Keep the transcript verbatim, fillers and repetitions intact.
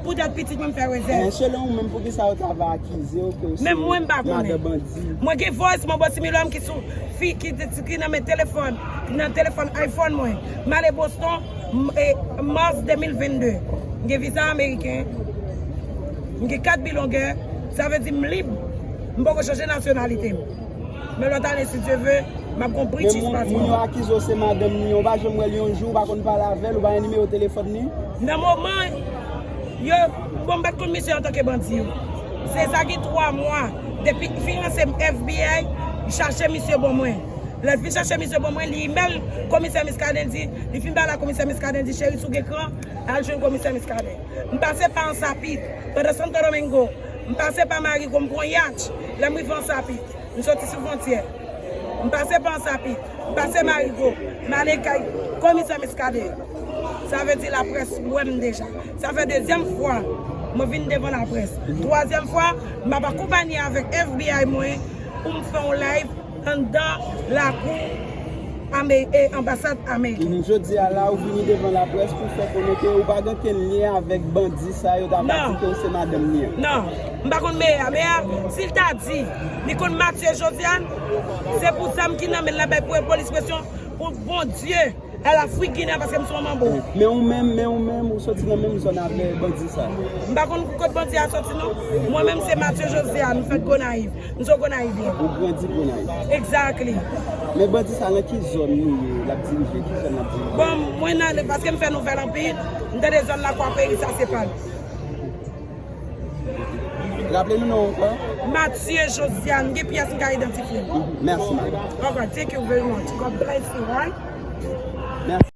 Poutèt pitit mwen, m fè rezèv. Men selon ou menm, poukisa yo ta va akize w ke w se madan bandi? Menm mwen, m pa konnen. Mwen gen voice mwen bò Similòm ki sou fi, ki, ki nan men telefòn, ki nan telefòn iPhone mwen. M ale Boston, m, e, mas de mil vennde. M gen viza ameriken. M gen kat bilongè. Sa vle di m lib. M poko chanje nasyonalite m. Men lòt ane, si Dye ve, m ap gon British passport. Men moun, moun yo akize w se madanm li, ou pa janm wè l yon jou, ou pa konn pale avè l, ou pa gen nimewo telefòn li? Nan moman, yo, bon, m pa t konn misye antanke bandi yo. Se sa gen twa mwa, depi fiyanse m F B I chache misye ban mwen. Lè l fin chache misye ban mwen, li imèl komisè Muscadin, di, li fin pale ak komisè Muscadin, di, cheri, si w gen kran, al jwenn komisè Muscadin. M pase pa Ansapit, pandan Santo Domingo. M pase pa Marigo, m pran yatch. Lè m rive Ansapit, m soti sou fwontyè. M pase pa Ansapit, m pase Marigo, m ale kay komisè Muscadin. Sa vle di laprès wè m deja. Sa fè dezyèm fwa mwen vin devan laprès. Twazyèm fwa, m ap akonpanye avèk F B I mwen pou m fè yon live anndan lakou Ame-, e, anbasad Ameriken. Mhm, jodi a la, ou vini devan laprès pou fè konnen ke ou pa gen okenn lyen avèk bandi sa yo ta pratike, ou se madanm li an. Non, m pa konn Meya. Meya, si l ta di li konn Mathieu Josiane, se pou zam ki nan men l la bay pou polis presyon, pou Bondye, a la fwi Ginen, paske m se yon manbo. Men ou menm, men ou menm, ou soti nan menm zòn avè bandi sa. M pa konn kot bandi a soti, non. Mwen menm, se Mathieu Josiane, m fèt Gonayiv. M se yon Gonayivyen. Ou grandi Gonayiv. Exactly. Men bandi sa nan ki zòn nou ye, l ap dirije, ki zòn l ap dirije? Bon, mwen nan, paske m fè nouvèl anpil, m tande zòn Lakwa Peri, sa se pa l. Raple nou non ankò? Mathieu Josiane, m gen pyès m ka idantifye l. Mhm. Mèsi, madam. Ok, thank you very much. God bless you, right? Mèsi.